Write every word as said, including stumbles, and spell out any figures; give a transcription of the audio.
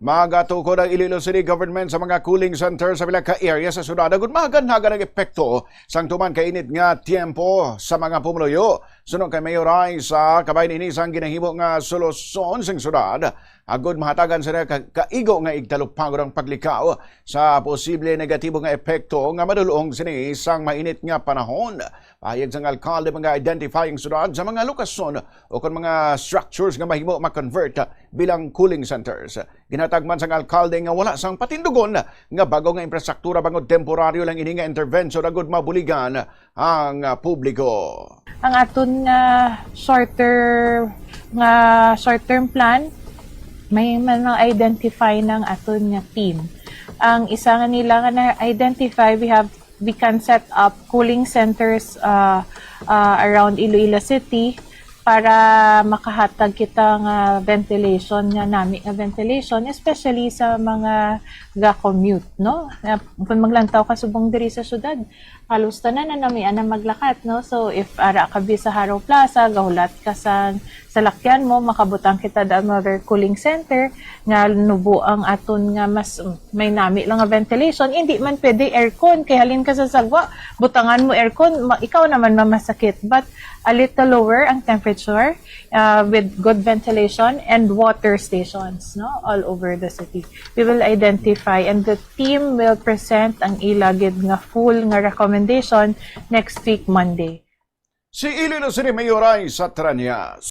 Magatukod ang Iloilo City Government sa mga cooling center sa pila ka area sa syudad agud mahaganhagan ang epekto sang tuman ka init nga tiyempo sa mga pumuluyo. Suno kay Mayor Ray, sa kabahin ini sang ginahimo nga solusyon sang syudad agud mahatagan sila ka kaigo nga igtalupangod ang paglikaw sa posible negatibo nga epekto nga madul-ong sini sang mainit nga panahon. Pahayag sang alkalde, mga identifying syudad sa mga lokasyon o kon mga structures nga mahimo ma-convert bilang cooling centers. Ginhatag man sang alkalde nga wala sang patindugon nga bago nga infrastruktura bangod temporaryo lang ini nga intervention agud mabuligan ang, ah, publiko. Ang aton nga shorter, nga short-term plan, may man na-identify ng aton nga team. Ang isa nga nila nga na-identify, we have, we can set up cooling centers, uh, uh, around Iloilo City para makahatag kita nga ventilation, nga nami nga ventilation, especially sa mga ga-commute, no? Nga, kung maglantaw ka subong diri sa syudad, halos tanan na nami ana maglakat, no? So, if ara ka bi sa Haro Plaza, gahulat ka sa salakyan mo, makabutang kita da another cooling center nga nubo ang aton nga mas may nami lang nga ventilation, hindi man pwede aircon, kay halin ka sa sagwa, butangan mo aircon, ma- ikaw naman mamasakit. But a little lower ang temperature, uh, with good ventilation and water stations, no, all over the city. We will identify and the team will present ang ila gid nga full nga recommendation next week, Monday. Si Iloilo City Mayor Ray Satranias.